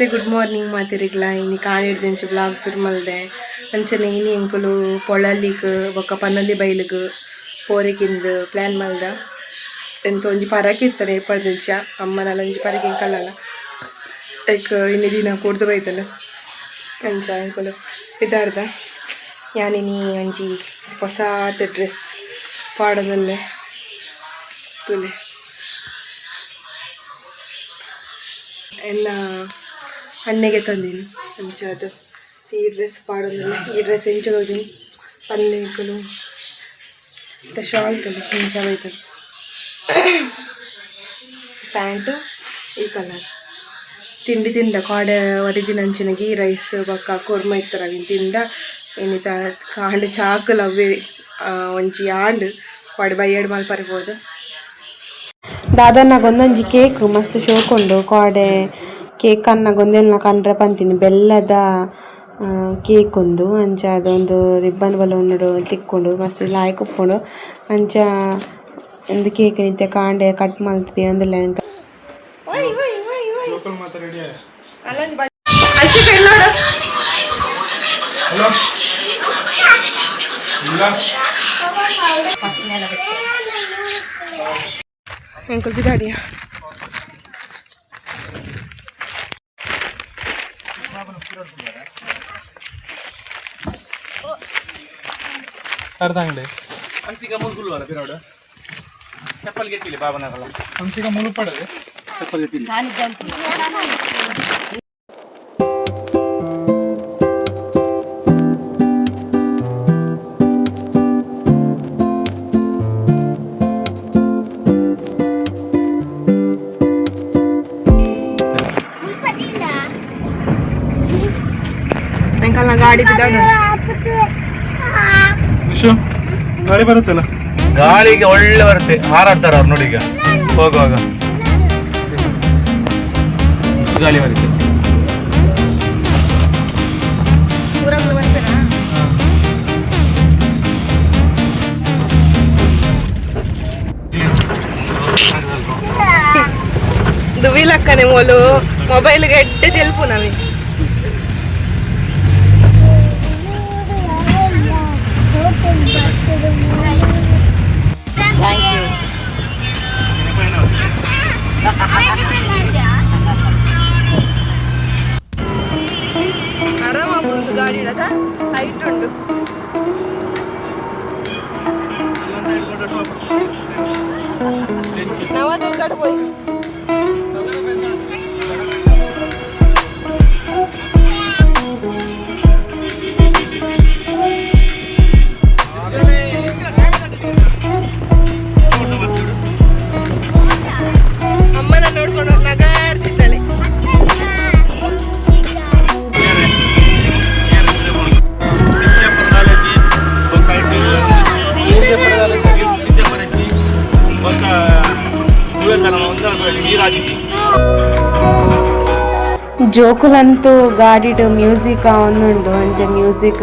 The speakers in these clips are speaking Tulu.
Namaste, good morning ಮಾತೆರಿಗ್ಲ. ಇನಿ ಕಾಣಿಡ್ದಿಂಚಿ ಬ್ಲಾಗ್ ಸುರು ಮಲ್ದೆ. ಅಂಚನೆ ಇನಿ ಎಂಕುಲು ಪೊಳಲಿಗ್ ಬೊಕ್ಕ ಪನಲಿ ಬೈಲಿಗ್ ಪೋರೆಗಿಂದು ಪ್ಲ್ಯಾನ್ ಮಲ್ದ. ಎಂತ ಒಂಜಿ ಪರಕೆ ಇತ್ತನೆ ಏಪರ್ದಿಂಚ ಅಮ್ಮನಲ ಒಂಜಿ ಪರಕೆ ಎಂಕಲ್ಲಲ್ಲ ಲೈಕ್ ಇನಿ ದಿನ ಕೂಡ್ದು ಬೈದಲ್ಲ. ಅಂಚ ಎಂಕುಲು ಪಿದಾರ್ದ. ಯಾನಿನಿ ಒಂಜಿ ಹೊಸಾತ್ ಡ್ರೆಸ್ ಪಾಡೊಂದುಲ್ಲೆ ತೂಲೆ. ಎಲ್ಲ ಅಣ್ಣೆಗೆ ತಂದೀನಿ. ಅಂಚ ಅದು ಈ ಡ್ರೆಸ್ ಪಾಡೊಂದುಲ್ಲೆ. ಈ ಡ್ರೆಸ್ ಎಂಚ ತೋಜುಂಡು ಪಲ್ಲೆ ಎಂಕುಲು. ಶಾಲ್ ತೂಲೆ ಎಂಚ ಬೈತದೆ. ಪ್ಯಾಂಟ್ ಈ ಕಲರ್. ತಿಂಡಿ ತಿಂದ ಕಾಡೆ ಒರಿದಿನ ಅಂಚಿನ ಗೀ ರೈಸ್ ಬೊಕ್ಕ ಕುರ್ಮ ಇತ್ತರ ಅವಿನ್ ತಿಂದ. ಇನಿತ ಕಾಂಡೆ ಚಾಕುಲ ಅವೇ ಒಂಜಿ ಆಂಡ್ ಕೋಡೆ ಬಯ್ಯಡ್ ಮಲ್ಪರೆ ಪೋದು. ದಾದನ್ನ ಒಂದೊಂಜಿ ಕೇಕ್ ಮಸ್ತ್ ಶೋಕುಂಡು. ಕೋಡೆ ಕೇಕ್ ಅನ್ನ ಗೊಂದೆಲ್ನ ಕಂಡ್ರೆ ಪಂತಿನಿ ಬೆಲ್ಲದ ಕೇಕ್ ಉಂದು. ಅಂಚ ಅದೊಂದು ರಿಬ್ಬನ್ ಬಲೂನ್ ತಿಕ್ಕುಂಡು, ಮಸ್ತ್ ಲಾಯ್ಕ್ ಉಪ್ಪುಂಡು. ಅಂಚ ಉಂದು ಕೇಕ್ ಇತ್ತೆ ಕಾಂಡೆ ಕಟ್ ಮಲ್ತ್ ತಿನೊಂದುಲ್ಲೆ. ಒಯ್ ಒಯ್ ಒಯ್ ಒಯ್. ಲೋಕಲ್ ಮಾತ್ರ ರೆಡಿ. ಅಲ್ಲೊಂದು ಅಂಚೆ ನೋಡು. ಹಲೋ, ಇಲ್ಲ. ಎಂಕುಲು ಬಿದಾಡಿಯ. ಅರ್ಧ ಅಂಗಡಿ. ಅಂಚಿಗ ಮುಲ್ಕುಲ್ವಲ್ಲ ಪಿರೋಡು ಚಪ್ಪಲ್ ಗೆಟ್ಟಿಲ್ಲ ಬಾಬನಗಲ್ಲ. ಅಂಚಿಗ ಮುಳುಪಡದೆ. ಚಪ್ಪಲ್ ಗೆಟ್ಟಿಲ್ಲ. ಎಂಕಲ್ನ ಗಾಡಿ ಬಿದಾಡು. ವಿಶು, ಗಾಳಿ ಬರುತ್ತಲ್ಲ? ಗಾಳಿಗೆ ಒಳ್ಳೆ ಬರುತ್ತೆ, ಹಾರಾಡ್ತಾರ ಅವ್ರು ನೋಡಿ. ಈಗ ಹೋಗುವಾಗ ಇಷ್ಟು ಗಾಳಿ ಬರುತ್ತೆ. ಊರಾಗ್ಲು ಬರ್ತೀರಾ? ದುವಿಲಕ್ಕನೆ ಮೋಲು ಮೊಬೈಲ್ ಗೆಡ್ಡೆ ತೆಲ್ಪು ನವಿ. ಆರಾಮ ಉಂಟು ಗಾಡಿ ಇಡದ, ಹೈಟ್ ಉಂಟು. ನವದುರ್ಗಡ ಪೋಯಿ. ಅಮ್ಮನ ನೋಡ್ಕೊಂಡು ನಗಾಡ್ತಿದ್ದಾಳೆ. ಜೋಕುಲಂತೂ ಗಾಡಿಡ್ ಮ್ಯೂಸಿಕ್ ಆವೊಂದುಂಡು. ಅಂಚ ಮ್ಯೂಸಿಕ್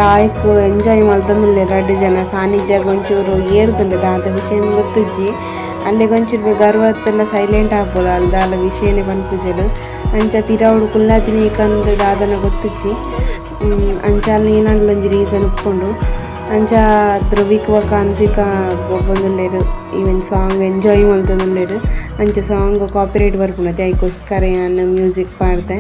ಲಾಯ್ಕ್ ಎಂಜಾಯ್ ಮಲ್ತೊಂದುಲ್ಲೆರ್ ರಡ್ಡ್ ಜನ. ಸಾನ್ನಿಧ್ಯಾಗ್ ಒಂಚೂರು ಏರ್ದುಂಡು, ದಾದ ವಿಷಯ ಗೊತ್ತುಜ್ಜಿ. ಅಲ್ಲೆಗ್ ಒಂಚೂರು ಗರ್ವ ಇತ್ತುಂಡ ಸೈಲೆಂಟ್ ಆಪೊಲು, ಅಲ್ ದಾಲ ವಿಷಯನೆ ಪನ್ಪುಜೆರ್. ಅಂಚ ಪಿರವುಡು ಕುಲ್ಲಾತಿನ ಕಂದ್ ದಾದನ ಗೊತ್ತುಜ್ಜಿ. ಅಂಚ ಅಲ್ ಏನಾಂಡಲ ಒಂಜಿ ರೀಸನ್ ಉಪ್ಪುಂಡು. ಅಂಚ ಧ್ರುವಿಕ್ ಬೊಕ ಅನ್ಸಿಕಾ ಗೊಬ್ಬೊಂದುಲ್ಲೆರ್, ಈವನ್ ಸಾಂಗ್ ಎಂಜಾಯ್ ಮಲ್ತೊಂದುಲ್ಲೆರ್. ಅಂಚ ಸಾಂಗ್ ಕಾಪಿರೈಟ್ ಬರ್ಪುಂಡು ಅತೆ, ಐಕೋಸ್ಕರ ಯಾನ್ ಮ್ಯೂಸಿಕ್ ಪಾಡ್ದೆ.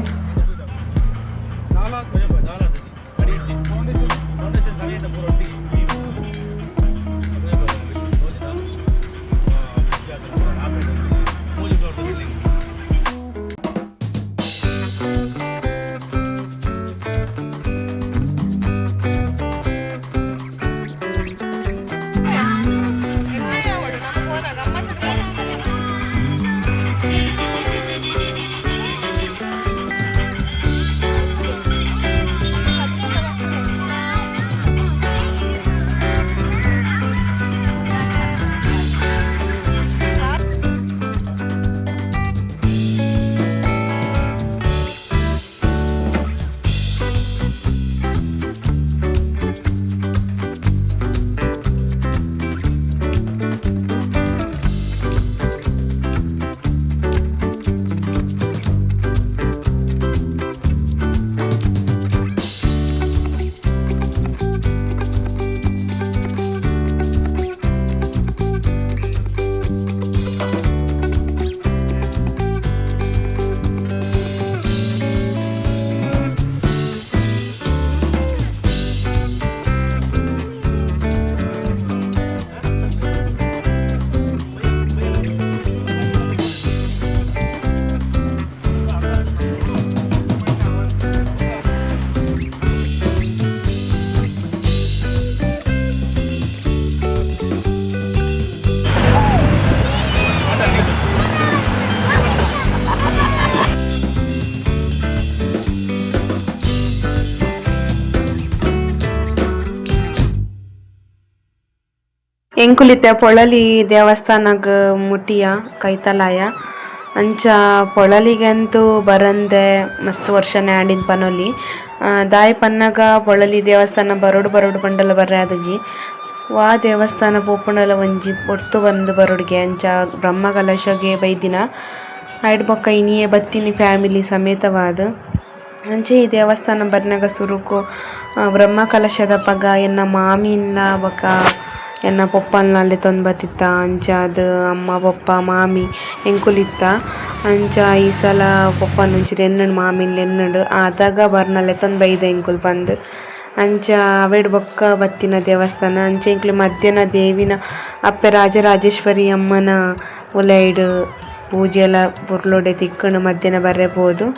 ಎಂಕುಲಿತ್ತೆ ಪೊಳಲಿ ದೇವಸ್ಥಾನಗ್ ಮುಟ್ಟಿಯ ಕೈತಲಾಯ ಅಂಚ ಪೊಳಲಿಗಂತೂ ಬರಂದೆ ಮಸ್ತ್ ವರ್ಷನೆ ಆಂಡಿನ ಪನೊಲಿ ದಾಯಿ ಪನ್ನಗ ಪೊಳಲಿ ದೇವಸ್ಥಾನ ಬರೋಡು ಬರೋಡು ಪಂಡಲ ಬರ್ರೆ ಆದಜಿ ವಾ ದೇವಸ್ಥಾನ ಪೋಪುಂಡಲ ಒಂಜಿ ಪೊರ್ತು ಬಂದು ಬರೋಡ್ಗೆ ಅಂಚ ಬ್ರಹ್ಮ ಕಲಶಗೆ ಬೈದಿನ ಐಡ್ ಬೊಕ್ಕ ಇನಿಯೇ ಬತ್ತಿನಿ ಫ್ಯಾಮಿಲಿ ಸಮೇತವಾದ ಅಂಚೆ ಈ ದೇವಸ್ಥಾನ ಬರ್ನಗ ಸುರುಕು ಬ್ರಹ್ಮ ಕಲಶದ ಪಗ ಎನ್ನ ಮಾಮಿನ ಬೊಕ್ಕ ಎನ್ನ ಪೊಪ್ಪನ ಲೆತ್ತೊಂದು ಬತ್ತಿತ್ತ ಅಂಚ ಅದು ಅಮ್ಮ ಪೊಪ್ಪ ಮಾಮಿ ಎಂಕುಲಿತ್ತ ಅಂಚ ಈ ಸಲ ಪೊಪ್ಪನ ಒಂಚೂರು ಎನ್ನುಂಡು ಮಾಮಿನ್ ಎನ್ನುಂಡು ಆದಾಗ ಬರ್ನ ಲೆತ್ತೊಂದು ಬೈದ ಎಂಕುಲು ಪಂದ್ ಅಂಚ ಅವೆಡ್ ಬೊಕ್ಕ ಬತ್ತಿನ ದೇವಸ್ಥಾನ ಅಂಚ ಎಂಕ್ಲು ಮಧ್ಯಾಹ್ನ ದೇವಿನ ಅಪ್ಪೆ ರಾಜರಾಜೇಶ್ವರಿ ಅಮ್ಮನ ಉಲೈಡ್ ಪೂಜೆ ಎಲ್ಲ ಪೊರ್ಲುಡೆ ತಿಕ್ಕುಂಡು ಮಧ್ಯಾಹ್ನ ಬರ್ರೆ ಪೋದು.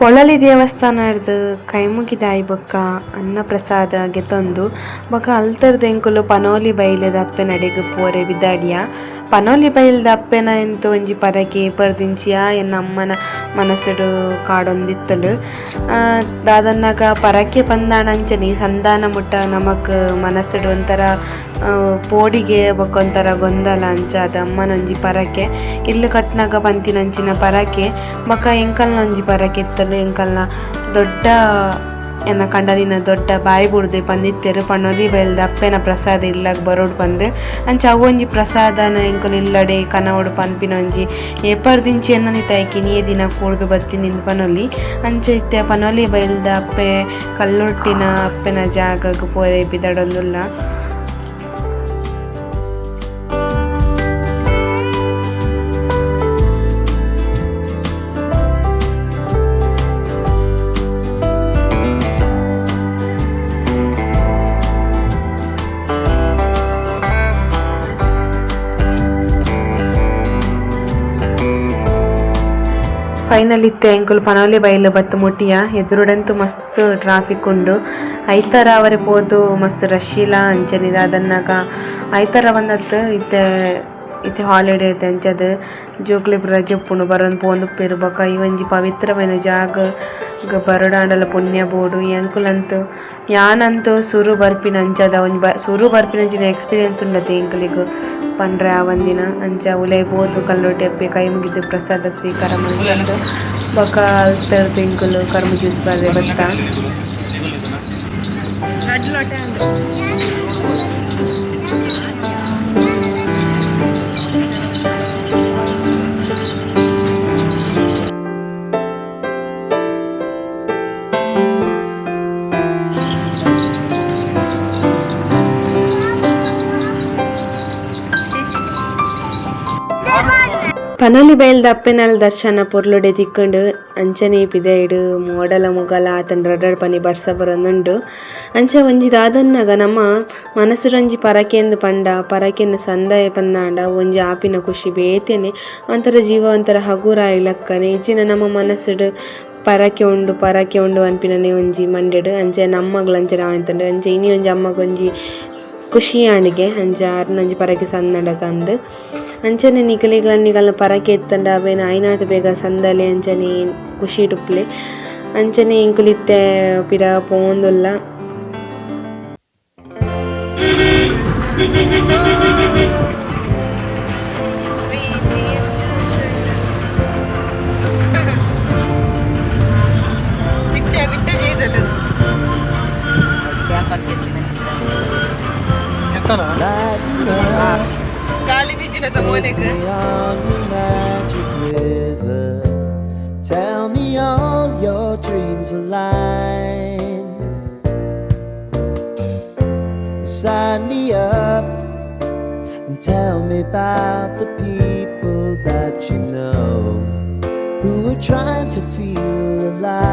ಪೊಳಲಿ ದೇವಸ್ಥಾನರ್ದ್ ಕೈಮುಗಿದಾಯಿ ಬೊಕ್ಕ ಅನ್ನ ಪ್ರಸಾದ ಗೆತೊಂದು ಬೊಕ್ಕ ಅಲ್ತರ್ದ್ ಎಂಕುಲು ಪನೋಲಿ ಬೈಲದ ಅಪ್ಪೆನಡೆಗ್ ಪೋರೆ ಬಿದಾಡಿಯ. ಪನೋಲಿ ಬೈಲ್ದ ಅಪ್ಪೆನ ಎಂತ ಒಂಜಿ ಪರಕೆ ಪರ್ದಿಂಚಿಯ ಎನ್ನ ಅಮ್ಮನ ಮನಸ್ಸುಡು ಕಾಡೊಂದಿತ್ತುಂಡು. ದಾದನ್ನಗ ಪರಕೆ ಪಂದಾಣ ಅಂಚನೆ ಸಂದಾನ ಮುಟ್ಟ ನಮಕ್ ಮನಸ್ಸುಡು ಒಂಥರ ಪೋಡಿಗೆ ಬೊಕ್ಕ ಒಂಥರ ಗೊಂದಲ ಅಂಚ ಅದು ಅಮ್ಮನ ಒಂಜಿ ಪರಕೆ ಇಲ್ಲು ಕಟ್ನಗ ಪಂತಿನಂಚಿನ ಪರಕೆ ಬೊಕ್ಕ ಎಂಕಲ್ನ ಒಂಜಿ ಪರಕೆ ಇತ್ತುಂಡು. ಎಂಕಲ್ನ ದೊಡ್ಡ ಎನ್ನ ಕಂಡನಿನ ದೊಡ್ಡ ಬಾಯಿ ಬುಡ್ದು ಪಂದಿತ್ತೆರ್ ಪನೊಲಿ ಬೈಲ್ದ ಅಪ್ಪೆನ ಪ್ರಸಾದ ಇಲ್ಲಗ್ ಬರೋಡು ಪಂದ್ ಅಂಚ ಅವೊಂಜಿ ಪ್ರಸಾದನ ಎಂಕುಲು ಇಲ್ಲಡೆ ಕನವೊಡು ಪನ್ಪಿನ ಒಂಜಿ ಏಪರ್ದಿಂಚಿ ಎನ್ನೊಂದಿತ್ತ ಐಕ್ ಇನಿಯೇ ದಿನ ಕೂರ್ದು ಬತ್ತಿನಿ ಪನೊಲಿ. ಅಂಚ ಇತ್ತೆ ಪನೊಲಿ ಬೈಲ್ದ ಅಪ್ಪೆ ಕಲ್ಲುರ್ಟಿನ ಅಪ್ಪೆನ ಜಾಗಗ್ ಪೋರೆ ಪಿದಡೊಂದುಲ್ಲ. ಫೈನಲ್ ಇತ್ತೆ ಎಂಕುಲು ಪನೋಲಿ ಬೈಲ್ ಬತ್ತ್ ಮುಟ್ಟಿಯ ಎದುರುಡಂತೂ ಮಸ್ತ್ ಟ್ರಾಫಿಕ್ ಉಂಡು. ಐತಾರ ಅವರೆ ಪೋದು ಮಸ್ತ್ ರಶ್ ಇಲ್ಲ ಅಂಚನೆ ದಾದನ್ನಗ ಐತಾರ ಬಂದತ್ ಇತ್ತೆ ಇತ್ತೆ ಹಾಲಿಡೇ ಇತ್ತೆ ಅಂಚದ ಜೋಕ್ಲೆಗ್ ರಜೆ ಉಪ್ಪುಂಡು ಬರೊಂದು ಪೋವೊಂದುಪ್ಪೆರ್ ಬೊಕ ಈ ಒಂಜಿ ಪವಿತ್ರವಾಯಿನ ಜಾಗಗ್ ಬರೊಡಾಂಡಲ ಪುಣ್ಯ ಬೋಡು. ಎಂಕುಲಂತೂ ಯಾನಂತೂ ಸುರು ಬರ್ಪಿನ ಅಂಚದ ಒಂಜಿ ಸುರು ಬರ್ಪಿನಂಚಿನ ಎಕ್ಸ್ಪೀರಿಯನ್ಸ್ ಉಂಡತೆ ಎಂಕುಲೆಗ್ ಪಂಡ್ರೆ ಆವಂದಿನ ಅಂಚ ಉಲಯಿ ಪೋದು ಕಲ್ಲುರ್ಟಿ ಅಪ್ಪೆ ಕೈ ಮುಗಿದು ಪ್ರಸಾದ ಸ್ವೀಕಾರ ಮಲ್ತೊಂದು ಬೊಕ ಅಲ್ತರ್ದ್ ಎಂಕುಲು ಕರ್ಂಬು ಜ್ಯೂಸ್ ಪರ್ರೆ ಬತ್ತ. ಪನೊಲಿ ಬೈಲ್ದ ಅಪ್ಪೆನಲ್ ದರ್ಶನ ಪೊರ್ಲುಡೆ ತಿಕ್ಕಂಡು ಅಂಚನೆ ಪಿದೈಡು ಮೋಡಲ ಮುಗಲ ಆತಂಡ ರಡ್ಡಡ್ ಪನಿ ಬರ್ಸ ಬರೊಂದುಂಡು ಅಂಚ ಒಂಜಿ ದಾದನ್ನಗ ನಮ್ಮ ಮನಸ್ಸುಡೊಂಜಿ ಪರಕೆಂದು ಪಂಡ ಪರಕೆನ್ ಸಂದಾಯ ಪಂದಾಂಡ ಒಂಜಿ ಆಪಿನ ಖುಷಿ ಬೇತೆನೆ ಒಂಥರ ಜೀವ ಒಂಥರ ಹಗುರಾಯಿ ಲಕ್ಕನೆ ಇಜ್ಜಿನ ನಮ್ಮ ಮನಸ್ಸುಡು ಪರಕೆ ಉಂಡು ಪರಕೆ ಉಂಡು ಅನ್ಪಿನನೆ ಒಂಜಿ ಮಂಡೆಡ್ ಅಂಚ ನಮ್ಮಗ್ಲ ಅಂಚನೆ ಆಯ್ತುಂಡು ಅಂಚ ಇನಿ ಒಂಜಿ ಅಮ್ಮಗೊಂಜಿ ಖುಷಿ ಆಂಡ್ಗೆ ಅಂಚ ಅರ್ನೊಂಜಿ ಪರಕೆ ಸಂದಂಡ ತಂದು ಅಂಚನೆ ನಿಕಲೆಗ್ಲ ನಿಕಲ್ನ ಪರಕೆ ಎತ್ತಂಡ ಅವೇನು ಆಯ್ನಾತ್ ಬೇಗ ಸಂದಲೆ ಅಂಚನೆ ಖುಷಿ ಉಪ್ಪುಲೆ ಅಂಚನೆ ಎಂಕುಲು ಇತ್ತೆ ಪಿರ ಪೋವೊಂದುಲ್ಲ. ಬಿಟ್ಟೆ ಬಿಟ್ಟೆ ಜೀದಲು. ಕೆತ್ತನ. ಗಾಳಿ ಬೀಜಿನ ಸಮೋನೆಗ್. On your magic river. Tell me all your dreams align. Sign me up and tell me about the people that you know who are trying to feel alive.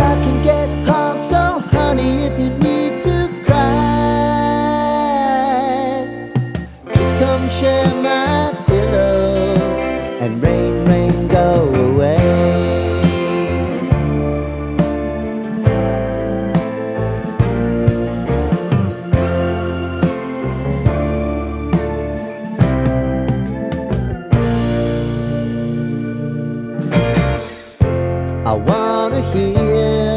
Life can get hard, so honey, if you need to cry, just come share my pillow and rain, rain, go away. I wanna hear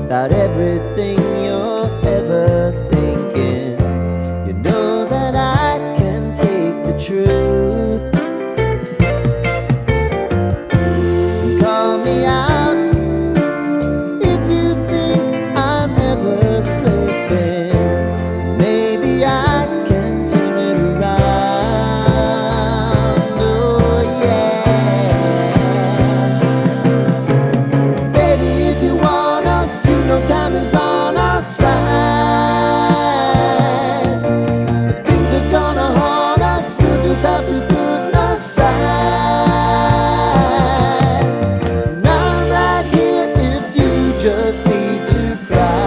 about everything you're ever thinking. You know that I can take the truth. And call me out if you think I'm ever slipping. Maybe I can turn it around. Oh, yeah. Baby, if you want us, you know time is on our side. Things are gonna haunt us, we'll just have to put aside. And I'm right here if you just need to cry.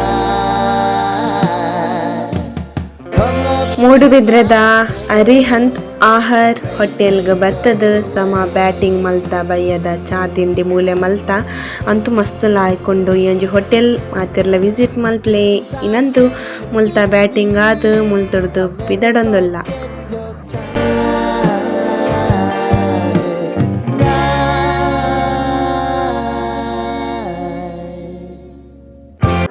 Come love. ಮೂಡುಬಿದ್ರೆದ Arihant ಆಹಾರ್ ಹೋಟೆಲ್ಗ್ ಬತ್ತದ ಸಮ ಬ್ಯಾಟಿಂಗ್ ಮಲ್ತ ಬಯ್ಯದ ಚಾ ತಿಂಡಿ ಮೂಲೆ ಮಲ್ತ ಅಂತೂ ಮಸ್ತ್ ಲಾಯ್ಕೊಂಡು. ಈ ಒಂಜಿ ಹೋಟೆಲ್ ಮಾತೆರ್ಲ ವಿಸಿಟ್ ಮಲ್ಪ್ಲೆ. ಇನ್ನಂತು ಮುಲ್ತ ಬ್ಯಾಟಿಂಗ್ ಆದ್ ಮುಲ್ತುಡ್ದು ಪಿದಡೊಂದುಲ್ಲ.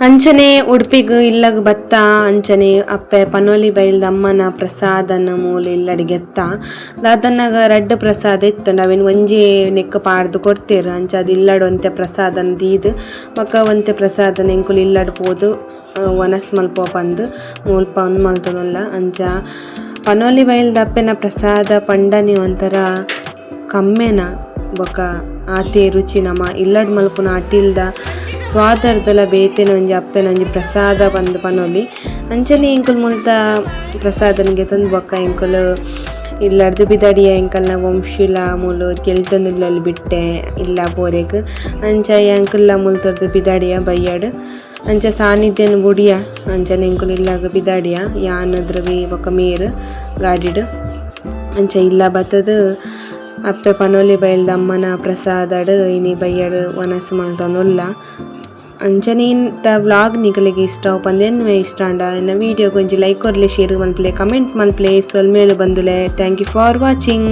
ಅಂಚನೆ ಉಡುಪಿಗ್ ಇಲ್ಲಗ್ ಬತ್ತ ಅಂಚನೆ ಅಪ್ಪೆ ಪನೊಲಿ ಬೈಲ್ದ ಅಮ್ಮನ ಪ್ರಸಾದನ ಮೂಲು ಇಲ್ಲಡಿಗೆತ್ತ ದಾದನ್ನಾಗ ರಡ್ಡ್ ಪ್ರಸಾದ ಇತ್ತುಂಡ ಅವೆನ್ ಒಂಜಿ ನೆಕ್ ಪಾಡ್ದ್ ಕೊರ್ತೆರ್. ಅಂಚ ಅದು ಇಲ್ಲಡ್ ಒಂತೆ ಪ್ರಸಾದನ್ ದೀದ್ ಬೊಕ ಒಂತೆ ಪ್ರಸಾದನ್ ಎಂಕುಲು ಇಲ್ಲಡ್ ಪೋದು ವನಸ್ ಮಲ್ಪುವ ಪಂದ್ ಮುಲ್ಪ ಉಂದು ಮಲ್ತೊಂದುಲ್ಲ. ಅಂಚ ಪನೊಲಿ ಬೈಲ್ದ ಅಪ್ಪೆನ ಪ್ರಸಾದ ಪಂಡನೆ ಒಂಥರ ಕಮ್ಮೆನ ಬೊಕ ಆತೆ ರುಚಿ. ನಮ ಇಲ್ಲಡ್ ಮಲ್ಪುನ ಅಟಿಲ್ದ ಸ್ವಾದರ್ದಲ ಬೇತೆನೆ ಒಂಜಿ ಅಪ್ಪೆನ ಒಂಜಿ ಪ್ರಸಾದ ಪಂದ್ ಪನೊಲಿ. ಅಂಚನೆ ಎಂಕುಲು ಮುಲ್ತ ಪ್ರಸಾದನ್ ಗೆತೊಂದು ಬೊಕ್ಕ ಎಂಕುಲು ಇಲ್ಲಡ್ದು ಪಿದಡಿಯ. ಎಂಕಲ್ನ ವಂಶಿಲ ಮೂಲು ತೆಲ್ತೊಂದುಲ್ಲಲ್ ಬಿಟ್ಟೆ ಇಲ್ಲ ಪೋರೆಗ್. ಅಂಚ ಎಂಕುಲ್ಲ ಮುಲ್ತೊರ್ದು ಪಿದಡಿಯ ಬಯ್ಯಡ್. ಅಂಚ ಸಾನ್ನಿಧ್ಯನ್ ಬುಡಿಯ. ಅಂಚನೆ ಎಂಕುಲು ಇಲ್ಲಗ್ ಪಿದಡಿಯ, ಯಾನ್, ದ್ರವಿ ಬೊಕ ಮೇರ್ ಗಾಡಿಡ್. ಅಂಚ ಇಲ್ಲ ಬತ್ತದು ಅಪ್ಪೆ ಪನೊಲಿ ಬೈಲ್ದ ಅಮ್ಮನ ಪ್ರಸಾದಡ್ ಇನಿ ಬಯ್ಯಡ್ ವನಸ್ ಮಲ್ತೊಂದುಲ್ಲ. ಅಂಚನೆ ಇಂತ ವ್ಲಾಗ್ ನಿಕಲೆಗ್ ಇಷ್ಟ ಪಂದ್ ಇಷ್ಟ ಆಂಡ ಎನ್ನ ವೀಡಿಯೋಗ್ ಒಂಜಿ ಲೈಕ್ ಕೊರ್ಲೆ, ಶೇರ್ ಮಲ್ಪುಲೆ, ಕಮೆಂಟ್ ಮಲ್ಪುಲೆ. ಸೊಲ್ಮೆಲು ಬಂದುಲೆ. Thank you for watching.